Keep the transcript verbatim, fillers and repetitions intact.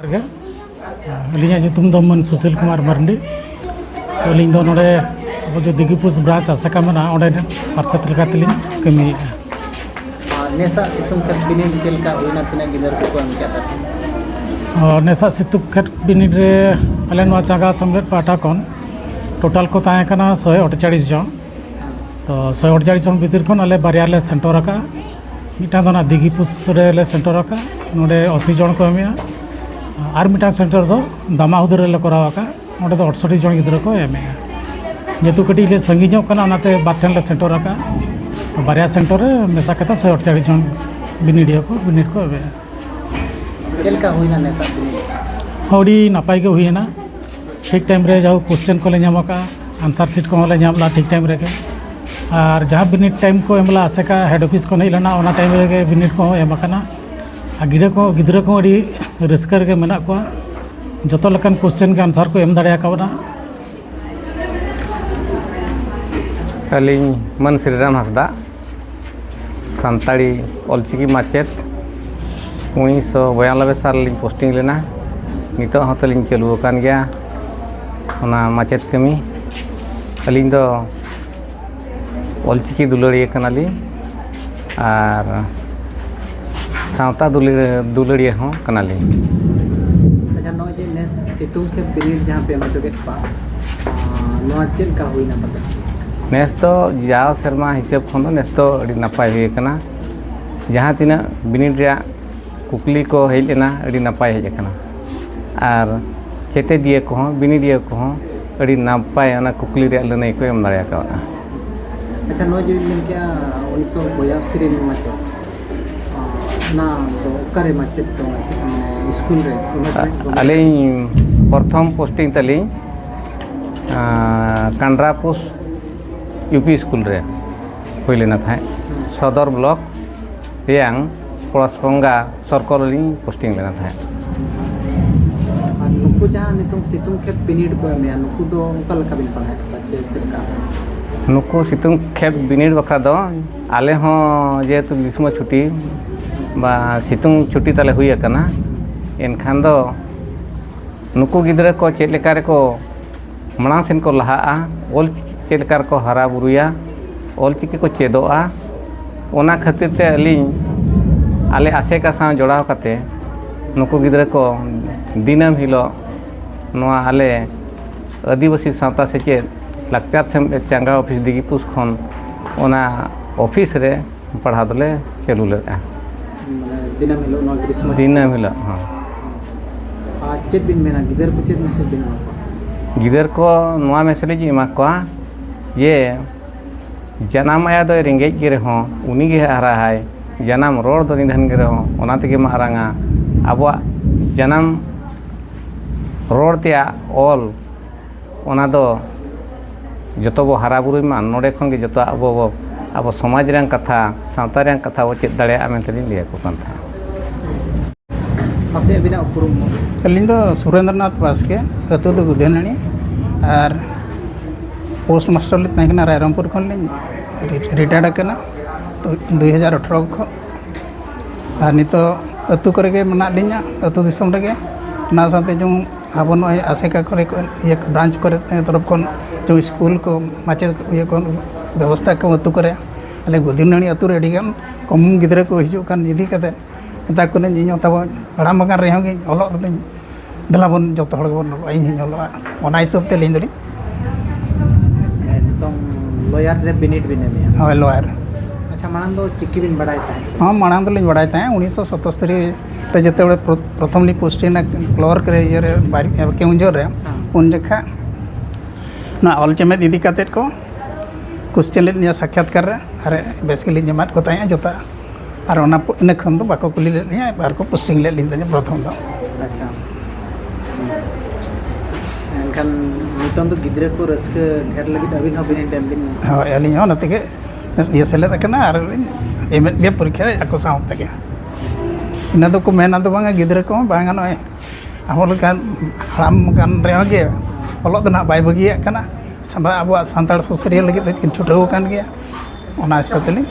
ᱜᱮ᱾ ᱟᱹᱞᱤᱧᱟᱜ ᱧᱩᱛᱩᱢ ᱫᱚ ᱢᱟᱹᱱ ᱥᱩᱥᱤᱞ ᱠᱩᱢᱟᱨ ᱢᱟᱨᱰᱤ᱾ ᱟᱹᱞᱤᱧ ᱫᱚ ᱱᱚᱰᱮ ᱟᱵᱚ ᱡᱮ ᱫᱤᱜᱷᱤᱯᱩᱥ ᱵᱨᱟᱧᱪ ᱟᱥᱮᱠᱟ ᱢᱮᱱᱟᱜᱼᱟ, ᱚᱸᱰᱮ ᱯᱟᱨᱥᱮᱛ ᱞᱮᱠᱟ ᱛᱮᱞᱤᱧ ᱠᱟᱹᱢᱤᱭᱮᱫᱼᱟ᱾ ᱟᱨ ᱱᱮᱥᱟᱜ ᱥᱤᱛᱩᱝ ᱠᱷᱮᱛ ᱵᱤᱱᱤᱰ ᱪᱮᱫ ᱞᱮᱠᱟ ᱦᱩᱭᱱᱟ? ᱛᱤᱱᱟᱹᱜ ᱜᱤᱫᱟᱹᱨ ᱠᱚᱠᱚ ᱮᱢ ᱠᱮᱫᱟ? ᱟᱨ ᱱᱮᱥᱟᱜ ᱥᱤᱛᱩᱝ ᱠᱷᱮᱛ ᱵᱤᱱᱤᱰ ᱨᱮ ᱟᱞᱮ ᱱᱚᱣᱟ ᱪᱟᱸᱜᱟ ᱥᱮᱢᱞᱮᱫ ᱯᱟᱦᱴᱟ ᱠᱷᱚᱱ ᱴᱳᱴᱟᱞ ᱠᱚ ᱛᱟᱦᱮᱸ ᱠᱟᱱᱟ ᱥᱚᱭ ᱟᱴᱪᱟᱲᱤᱥ ᱡᱚᱱ᱾ ᱛᱚ ᱥᱚᱭ ᱟᱴᱪᱟᱲᱤᱥ ᱡᱚᱱ ᱵᱷᱤᱛᱤᱨ ᱠᱷᱚᱱ ᱟᱞᱮ ᱵᱟᱨᱭᱟ ᱞᱮ ᱥᱮᱱᱴᱚᱨ ᱟᱠᱟᱫᱼᱟ᱾ ᱢᱤᱫᱴᱟᱝ ᱫᱚ ᱚᱱᱟ ᱫᱤᱜᱷᱤᱯᱩᱥ ᱨᱮᱞᱮ ᱥᱮᱱᱴᱚᱨ ᱟᱠᱟᱫᱼᱟ, ᱱᱚᱰᱮ ᱟᱥᱤ ᱡᱚᱱ ᱠᱚ ᱮᱢᱮᱜᱼᱟ᱾ ᱟᱨ ᱢᱤᱫᱴᱟᱝ ᱥᱮᱱᱴᱚᱨ ᱫᱚ ᱫᱟᱢᱟᱦᱩᱫᱟᱹ ᱨᱮᱞᱮ ᱠᱚᱨᱟᱣ ᱟᱠᱟᱫᱼᱟ, ᱚᱸᱰᱮ ᱫᱚ ᱟᱴᱥᱚᱴᱴᱤ ᱡᱚᱱ ᱜᱤᱫᱽᱨᱟᱹ ᱠᱚ ᱮᱢᱮᱜᱼᱟ᱾ ᱡᱮᱦᱮᱛᱩ ᱠᱟᱹᱴᱤᱡ ᱞᱮ ᱥᱟᱺᱜᱤᱧᱚᱜ ᱠᱟᱱᱟ, ᱚᱱᱟᱛᱮ ᱵᱟᱨ ᱴᱷᱮᱱ ᱞᱮ ᱥᱮᱱᱴᱚᱨ ᱟᱠᱟᱫᱼᱟ᱾ ᱛᱚ ᱵᱟᱨᱭᱟ ᱥᱮᱱᱴᱚᱨ ᱨᱮ ᱢᱮᱥᱟ ᱠᱟᱛᱮ ᱥᱚᱭ ᱟᱴᱪᱟᱲᱤᱥ ᱡᱚᱱ ᱵᱤᱱᱤᱰᱤᱭᱟᱹ ᱠᱚ ᱵᱤᱱᱤᱰ ᱠᱚ ᱮᱢᱮᱜᱼᱟ᱾ ᱪᱮᱫ ᱞᱮᱠᱟ ᱦᱩᱭᱱᱟ ᱱᱮᱥᱟᱜ ᱵᱤᱱᱤᱰ? ᱟᱹᱰᱤ ᱱᱟᱯᱟᱭ ᱜᱮ ᱦᱩᱭᱮᱱᱟ᱾ ᱴᱷᱤᱠ ᱴᱟᱭᱤᱢ ᱨᱮ ᱡᱟᱦᱳᱠ ᱠᱚᱥᱪᱮᱱ ᱠᱚᱞᱮ ᱧᱟᱢ ᱟᱠᱟᱫᱼᱟ, ᱟᱱᱥᱟᱨ ᱥᱤᱴ ᱠᱚᱦᱚᱸ ᱞᱮ ᱧᱟᱢ ᱞᱮᱫᱼᱟ ᱴᱷᱤᱠ ᱴᱟᱭᱤᱢ ᱨᱮᱜᱮ᱾ ᱟᱨ ᱡᱟᱦᱟᱸ ᱵᱤᱱᱤᱰ ᱴᱟᱭᱤᱢ ᱠᱚ ᱮᱢ ᱞᱮᱫᱼᱟ ᱟᱥᱮᱠᱟ ᱦᱮᱰ ᱚᱯᱷᱤᱥ ᱠᱷᱚᱱ ᱦᱮᱡ ᱞᱮᱱᱟ, ᱚᱱᱟ ᱴᱟᱭᱤᱢ ᱨᱮᱜᱮ ᱵᱤᱱᱤᱰ ᱠᱚᱦᱚᱸ ᱮᱢ ᱟᱠᱟᱱᱟ᱾ ᱟᱨ ᱜᱤᱫᱽᱨᱟᱹ ᱠᱚ ᱜᱤᱫᱽᱨᱟᱹ ᱠᱚᱦᱚᱸ ᱟᱹᱰᱤ ᱨᱟᱹᱥᱠᱟᱹ ᱨᱮᱜᱮ ᱢᱮᱱᱟᱜ ᱠᱚᱣᱟ᱾ ᱡᱚᱛᱚ ᱞᱮᱠᱟᱱ ᱠᱚᱥᱪᱮᱱ ᱜᱮ ᱟᱱᱥᱟᱨ ᱠᱚ ᱮᱢ ᱫᱟᱲᱮ ᱟᱠᱟᱣᱫᱟ᱾ ᱟᱹᱞᱤᱧ ᱢᱟᱹᱱ ᱥᱨᱤᱨᱟᱢ ᱦᱟᱸᱥᱫᱟ, ᱥᱟᱱᱛᱟᱲᱤ ᱚᱞᱪᱤᱠᱤ ᱢᱟᱪᱮᱫ᱾ ᱩᱱᱤᱥᱥᱚ ᱵᱚᱭᱟᱱᱚᱵᱵᱳᱭ ᱥᱟᱞ ᱨᱮᱞᱤᱧ ᱯᱳᱥᱴᱤᱝ ᱞᱮᱱᱟ᱾ ᱱᱤᱛᱚᱜ ᱦᱚᱸ ᱛᱟᱹᱞᱤᱧ ᱪᱟᱹᱞᱩ ᱟᱠᱟᱱ ᱜᱮᱭᱟ ᱚᱱᱟ ᱢᱟᱪᱮᱫ ᱠᱟᱹᱢᱤ᱾ ᱟᱹᱞᱤᱧ ᱫᱚ ᱚᱞᱪᱤᱠᱤ ᱫᱩᱞᱟᱹᱲᱤᱭᱟᱹ ᱠᱟᱱᱟᱞᱤᱧ ᱟᱨ ᱥᱟᱶᱛᱟ ᱫᱩᱞᱟᱹᱲᱤᱭᱟᱹ ᱫᱩᱞᱟᱹᱲᱤᱭᱟᱹ ᱦᱚᱸ ᱠᱟᱱᱟᱞᱤᱧ᱾ ᱟᱪᱪᱷᱟ, ᱱᱚᱜᱼᱚᱭ ᱡᱮ ᱱᱮᱥ ᱥᱤᱛᱩᱝ ᱠᱷᱮᱛ ᱵᱤᱱᱤᱰ ᱡᱟᱦᱟᱸ ᱯᱮ ᱮᱢ ᱦᱚᱪᱚ ᱠᱮᱫ ᱠᱚᱣᱟ, ᱟᱨ ᱱᱚᱣᱟ ᱪᱮᱫ ᱞᱮᱠᱟ ᱦᱩᱭᱱᱟ ᱯᱟᱞᱮ? ᱱᱮᱥ ᱫᱚ ᱡᱟᱣ ᱥᱮᱨᱢᱟ ᱦᱤᱥᱟᱹᱵ ᱠᱷᱚᱱ ᱫᱚ ᱱᱮᱥ ᱫᱚ ᱟᱹᱰᱤ ᱱᱟᱯᱟᱭ ᱦᱩᱭ ᱟᱠᱟᱱᱟ᱾ ᱡᱟᱦᱟᱸ ᱛᱤᱱᱟᱹᱜ ᱵᱤᱱᱤᱰ ᱨᱮᱭᱟᱜ ᱠᱩᱠᱞᱤ ᱠᱚ ᱦᱮᱡ ᱞᱮᱱᱟ, ᱟᱹᱰᱤ ᱱᱟᱯᱟᱭ ᱦᱮᱡ ᱟᱠᱟᱱᱟ᱾ ᱟᱨ ᱪᱮᱛᱮᱫᱤᱭᱟᱹ ᱠᱚᱦᱚᱸ, ᱵᱤᱱᱤᱰᱤᱭᱟᱹ ᱠᱚᱦᱚᱸ ᱟᱹᱰᱤ ᱱᱟᱯᱟᱭ ᱚᱱᱟ ᱠᱩᱠᱞᱤ ᱨᱮᱭᱟᱜ ᱞᱟᱹᱱᱟᱹᱭ ᱠᱚ ᱮᱢ ᱫᱟᱲᱮ ᱟᱠᱟᱫᱼᱟ᱾ ᱟᱪᱪᱷᱟ, ᱱᱚᱜᱼᱚᱭ ᱡᱮ ᱵᱤᱱ ᱢᱮᱱ ᱠᱮᱜᱼᱟ ᱩᱱᱤᱥᱥᱚ ᱵᱚᱭᱟᱥᱤ ᱨᱮᱱ ᱢᱟᱪᱮᱫ, ᱚᱱᱟ ᱫᱚ ᱚᱠᱟᱨᱮ ᱢᱟᱪᱮᱫ ᱫᱚ, ᱢᱟᱱᱮ ᱥᱠᱩᱞ ᱨᱮ? ᱚᱱᱟ ᱫᱚ ᱜᱚᱢᱠᱮ? ᱟᱹᱞᱤᱧ ᱯᱨᱚᱛᱷᱚᱢ ᱯᱳᱥᱴᱤᱝ ᱛᱟᱹᱞᱤᱧ ᱟᱸ, ᱠᱟᱱᱰᱨᱟᱯᱩᱥ ᱭᱩ ᱯᱤ ᱥᱠᱩᱞ ᱨᱮ ᱦᱩᱭ ᱞᱮᱱᱟ ᱛᱟᱦᱮᱸᱫ, ᱥᱚᱫᱚᱨ ᱵᱞᱚᱠ ᱨᱮᱭᱟᱝ ᱯᱚᱲᱟᱥᱯᱚᱝᱜᱟ ᱥᱚᱨᱠᱚᱞ ᱨᱮᱞᱤᱧ ᱯᱳᱥᱴᱤᱝ ᱞᱮᱱᱟ ᱛᱟᱦᱮᱸᱫ᱾ ᱟᱨ ᱱᱩᱠᱩ ᱡᱟᱦᱟᱸ ᱱᱤᱛᱚᱝ ᱥᱤᱛᱩᱝ ᱠᱷᱮᱛ ᱵᱤᱱᱤᱰ ᱠᱚ ᱮᱢᱮᱜᱼᱟ, ᱱᱩᱠᱩ ᱫᱚ ᱚᱠᱟ ᱞᱮᱠᱟ ᱵᱤᱱ ᱯᱟᱲᱦᱟᱣᱮᱫ ᱠᱚᱣᱟ, ᱪᱮ ᱪᱮᱫ ᱞᱮᱠᱟ? ᱱᱩᱠᱩ ᱥᱤᱛᱩᱝ ᱠᱷᱮᱛ ᱵᱤᱱᱤᱰ ᱵᱟᱠᱷᱨᱟ ᱫᱚ ᱟᱞᱮ ᱦᱚᱸ ᱡᱮᱦᱮᱛᱩ ᱜᱨᱤᱥᱢᱚ ᱪᱷᱩᱴᱤ ᱵᱟ ᱥᱤᱛᱩᱝ ᱪᱷᱩᱴᱤ ᱛᱟᱞᱮ ᱦᱩᱭ ᱟᱠᱟᱱᱟ, ᱮᱱᱠᱷᱟᱱ ᱫᱚ ᱱᱩᱠᱩ ᱜᱤᱫᱽᱨᱟᱹ ᱠᱚ ᱪᱮᱫ ᱞᱮᱠᱟ ᱨᱮᱠᱚ ᱢᱟᱲᱟᱝ ᱥᱮᱱ ᱠᱚ ᱞᱟᱦᱟᱜᱼᱟ, ᱚᱞ ᱪᱤᱠᱤ ᱪᱮᱫ ᱞᱮᱠᱟ ᱨᱮᱠᱚ ᱦᱟᱨᱟ ᱵᱩᱨᱩᱭᱟ, ᱚᱞ ᱪᱤᱠᱤ ᱠᱚ ᱪᱮᱫᱚᱜᱼᱟ, ᱚᱱᱟ ᱠᱷᱟᱹᱛᱤᱨ ᱛᱮ ᱟᱹᱞᱤᱧ ᱟᱞᱮ ᱟᱥᱮᱠᱟ ᱥᱟᱶ ᱡᱚᱲᱟᱣ ᱠᱟᱛᱮ ᱱᱩᱠᱩ ᱜᱤᱫᱽᱨᱟᱹ ᱠᱚ ᱫᱤᱱᱟᱹᱢ ᱦᱤᱞᱳᱜ ᱱᱚᱣᱟ ᱟᱞᱮ ᱟᱹᱫᱤᱵᱟᱹᱥᱤ ᱥᱟᱶᱛᱟ ᱥᱮᱪᱮᱫ ᱞᱟᱠᱪᱟᱨ ᱥᱮᱢᱞᱮᱫ ᱪᱟᱸᱜᱟ ᱚᱯᱷᱤᱥ ᱰᱤᱜᱤ ᱯᱩᱥ ᱠᱷᱚᱱ ᱚᱱᱟ ᱚᱯᱷᱤᱥ ᱨᱮ ᱯᱟᱲᱦᱟᱣ ᱫᱚᱞᱮ ᱪᱟᱹᱞᱩ ᱞᱮᱫᱼᱟ᱾ ᱢᱟᱱᱮ ᱫᱤᱱᱟᱹᱢ ᱦᱤᱞᱳᱜ ᱱᱚᱣᱟ ᱜᱨᱤᱥᱢᱚ ᱫᱤᱱᱟᱹᱢ ᱦᱤᱞᱳᱜ ᱦᱚᱸ᱾ ᱟᱨ ᱪᱮᱫ ᱵᱤᱱ ᱢᱮᱱᱟ, ᱜᱤᱫᱟᱹᱨ ᱠᱚ ᱪᱮᱫ ᱢᱮᱥᱮᱡᱽ ᱵᱤᱱ ᱮᱢᱟ ᱠᱚᱣᱟ? ᱜᱤᱫᱟᱹᱨ ᱠᱚ ᱱᱚᱣᱟ ᱢᱮᱥᱮᱡᱽ ᱤᱧ ᱮᱢᱟ ᱠᱚᱣᱟ ᱡᱮ ᱡᱟᱱᱟᱢ ᱟᱭᱳ ᱫᱚᱭ ᱨᱮᱸᱜᱮᱡ ᱜᱮ ᱨᱮᱦᱚᱸ ᱩᱱᱤ ᱜᱮ ᱦᱟᱨᱟᱦᱟᱭ, ᱡᱟᱱᱟᱢ ᱨᱚᱲ ᱫᱚ ᱱᱤᱫᱷᱟᱹᱱ ᱜᱮ ᱨᱮᱦᱚᱸ ᱚᱱᱟ ᱛᱮᱜᱮ ᱢᱟᱨᱟᱝᱟ᱾ ᱟᱵᱚᱣᱟᱜ ᱡᱟᱱᱟᱢ ᱨᱚᱲ ᱛᱮᱭᱟᱜ ᱚᱞ, ᱚᱱᱟ ᱫᱚ ᱡᱚᱛᱚ ᱵᱚ ᱦᱟᱨᱟ ᱵᱩᱨᱩᱭ ᱢᱟ, ᱱᱚᱰᱮ ᱠᱷᱚᱱ ᱜᱮ ᱡᱚᱛᱚ ᱟᱵᱚ ᱵᱚ ᱟᱵᱚ ᱥᱚᱢᱟᱡᱽ ᱨᱮᱭᱟᱜ ᱠᱟᱛᱷᱟ, ᱥᱟᱶᱛᱟ ᱨᱮᱭᱟᱜ ᱠᱟᱛᱷᱟ ᱵᱚ ᱪᱮᱫ ᱫᱟᱲᱮᱭᱟᱜᱼᱟ ᱢᱮᱱᱛᱮ ᱞᱤᱧ ᱞᱟᱹᱭ ᱟᱠᱚ ᱠᱟᱱ ᱛᱟᱦᱮᱸᱫ᱾ ᱢᱟᱥᱮ ᱟᱹᱵᱤᱱᱟᱜ ᱩᱯᱨᱩᱢ? ᱟᱹᱞᱤᱧ ᱫᱚ ᱥᱩᱨᱮᱱᱫᱨᱚᱱᱟᱛᱷ ᱵᱟᱥᱠᱮ, ᱟᱹᱛᱩ ᱫᱚ ᱜᱩᱫᱷᱮᱱᱟᱹᱲᱤ, ᱟᱨ ᱯᱳᱥᱴ ᱢᱟᱥᱴᱟᱨ ᱞᱤᱧ ᱛᱟᱦᱮᱸ ᱠᱟᱱᱟ ᱨᱟᱭᱨᱚᱝᱯᱩᱨ ᱠᱷᱚᱱ ᱞᱤᱧ ᱨᱤᱴᱟᱭᱟᱨᱰ ᱟᱠᱟᱱᱟ ᱫᱩ ᱦᱟᱡᱟᱨ ᱟᱴᱷᱨᱚ ᱠᱷᱚᱱ᱾ ᱟᱨ ᱱᱤᱛᱚᱜ ᱟᱹᱛᱩ ᱠᱚᱨᱮ ᱜᱮ ᱢᱮᱱᱟᱜ ᱞᱤᱧᱟ, ᱟᱹᱛᱩ ᱫᱤᱥᱚᱢ ᱨᱮᱜᱮ᱾ ᱚᱱᱟ ᱥᱟᱶᱛᱮ ᱡᱮᱢᱚᱱ ᱟᱵᱚ ᱱᱚᱜᱼᱚᱭ ᱟᱥᱮᱠᱟ ᱠᱚᱨᱮ ᱠᱚ, ᱤᱭᱟᱹ, ᱵᱨᱟᱧᱪ ᱠᱚᱨᱮ ᱛᱚᱨᱚᱯ ᱠᱷᱚᱱ ᱡᱮᱢᱚᱱ ᱥᱠᱩᱞ ᱠᱚ, ᱢᱟᱪᱮᱫ ᱠᱚ, ᱤᱭᱟᱹ ᱠᱚ ᱵᱮᱵᱚᱥᱛᱷᱟ ᱠᱚ ᱟᱹᱛᱩ ᱠᱚᱨᱮ᱾ ᱟᱞᱮ ᱜᱩᱫᱷᱮᱱᱟᱹᱲᱤ ᱟᱹᱛᱩ ᱨᱮ ᱟᱹᱰᱤ ᱜᱟᱱ ᱠᱚᱢ ᱜᱤᱫᱽᱨᱟᱹ ᱠᱚ ᱦᱤᱡᱩᱜ ᱠᱟᱱ ᱤᱫᱤ ᱠᱟᱛᱮ ᱢᱮᱛᱟ ᱠᱚ ᱠᱟᱹᱱᱟᱹᱧ, ᱤᱧ ᱦᱚᱸ ᱛᱟᱵᱚ ᱦᱟᱲᱟᱢ ᱟᱠᱟᱱ ᱨᱮᱦᱚᱸ ᱜᱤᱧ ᱚᱞᱚᱜ ᱨᱮᱫᱚᱧ, ᱫᱮᱞᱟ ᱵᱚᱱ ᱡᱚᱛᱚ ᱦᱚᱲ ᱜᱮᱵᱚᱱ ᱚᱞᱚᱜᱼᱟ, ᱤᱧ ᱦᱚᱸᱧ ᱚᱞᱚᱜᱼᱟ᱾ ᱚᱱᱟ ᱦᱤᱥᱟᱹᱵ ᱛᱮ ᱟᱹᱞᱤᱧ ᱫᱚᱞᱤᱧ ᱱᱤᱛᱚᱝ ᱞᱚᱭᱟᱨ ᱨᱮ ᱵᱤᱱᱤᱰ ᱵᱤᱱ ᱮᱢᱮᱜᱼᱟ᱾ ᱦᱳᱭ, ᱞᱚᱭᱟᱨ᱾ ᱟᱪᱪᱷᱟ, ᱢᱟᱲᱟᱝ ᱫᱚ ᱪᱤᱠᱤ ᱵᱤᱱ ᱵᱟᱲᱟᱭ ᱛᱟᱦᱮᱸᱫ? ᱦᱚᱸ, ᱢᱟᱲᱟᱝ ᱫᱚᱞᱤᱧ ᱵᱟᱲᱟᱭ ᱛᱟᱦᱮᱸᱫ, ᱩᱱᱤᱥᱥᱚ ᱥᱚᱛᱚᱥᱛᱚᱨᱤ ᱨᱮ ᱡᱮᱛᱮ ᱯᱨᱚᱛᱷᱚᱢ ᱞᱤᱧ ᱯᱳᱥᱴᱤᱝ ᱮᱱᱟ ᱠᱞᱟᱨᱠ ᱨᱮ, ᱤᱭᱟᱹ ᱨᱮ, ᱵᱟᱨ-, ᱠᱮᱣᱚᱱᱡᱷᱚᱨ ᱨᱮ, ᱩᱱ ᱡᱚᱠᱷᱟ ᱱᱚᱣᱟ ᱚᱞ ᱪᱮᱢᱮᱫ ᱤᱫᱤ ᱠᱟᱛᱮᱫ ᱠᱚ ᱠᱚᱥᱪᱮᱱ ᱞᱮᱫ ᱞᱤᱧᱟ ᱥᱟᱠᱷᱭᱟᱛᱠᱟᱨ ᱨᱮ, ᱟᱨ ᱵᱮᱥ ᱜᱮᱞᱤᱧ ᱮᱢᱟᱫ ᱠᱚ ᱛᱟᱦᱮᱸᱫ ᱡᱚᱛᱚ᱾ ᱟᱨ ᱚᱱᱟ ᱯᱚ-, ᱤᱱᱟᱹ ᱠᱷᱚᱱ ᱫᱚ ᱵᱟᱠᱚ ᱠᱩᱞᱤ ᱞᱮᱫ ᱞᱤᱧᱟ, ᱟᱨ ᱠᱚ ᱯᱳᱥᱴᱤᱝ ᱞᱮᱫ ᱞᱤᱧ ᱛᱟᱦᱮᱸᱫ ᱯᱨᱚᱛᱷᱚᱢ ᱫᱚ᱾ ᱟᱪᱪᱷᱟ᱾ ᱮᱱᱠᱷᱟᱱ ᱱᱤᱛᱚᱝ ᱫᱚ ᱜᱤᱫᱽᱨᱟᱹ ᱠᱚ ᱨᱟᱹᱥᱠᱟᱹ ᱰᱷᱮᱨ ᱞᱟᱹᱜᱤᱫ ᱟᱹᱵᱤᱱ ᱦᱚᱸ ᱵᱤᱱᱤᱰ ᱮᱢ ᱵᱤᱱ ᱦᱳᱭ, ᱟᱹᱞᱤᱧ ᱦᱚᱸ ᱚᱱᱟ ᱛᱮᱜᱮ ᱤᱭᱟᱹ ᱥᱮᱞᱮᱫ ᱟᱠᱟᱱᱟ ᱟᱨ ᱞᱤᱧ ᱮᱢᱮᱫ ᱜᱮᱭᱟ ᱯᱚᱨᱤᱠᱠᱷᱟ ᱨᱮ ᱟᱠᱚ ᱥᱟᱶ ᱛᱮᱜᱮ᱾ ᱤᱱᱟᱹ ᱫᱚᱠᱚ ᱢᱮᱱᱟ ᱫᱚ ᱵᱟᱝᱟ, ᱜᱤᱫᱽᱨᱟᱹ ᱠᱚᱦᱚᱸ ᱵᱟᱝᱟ, ᱱᱚᱜᱼᱚᱭ ᱟᱵᱚ ᱞᱮᱠᱟᱱ ᱦᱟᱲᱟᱢ ᱟᱠᱟᱱ ᱨᱮᱦᱚᱸ ᱜᱮ ᱚᱞᱚᱜ ᱫᱚ ᱱᱟᱦᱟᱜ ᱵᱟᱭ ᱵᱟᱹᱜᱤᱭᱟᱜ ᱠᱟᱱᱟ᱾ ᱥᱟᱵᱟ-, ᱟᱵᱚᱣᱟᱜ ᱥᱟᱱᱛᱟᱲ ᱥᱩᱥᱟᱹᱨᱤᱭᱟᱹ ᱞᱟᱹᱜᱤᱫ ᱫᱚ ᱪᱷᱩᱴᱟᱹᱣ ᱟᱠᱟᱱ ᱜᱮᱭᱟ᱾ ᱚᱱᱟ ᱦᱤᱥᱟᱹᱵ ᱛᱮᱞᱤᱧ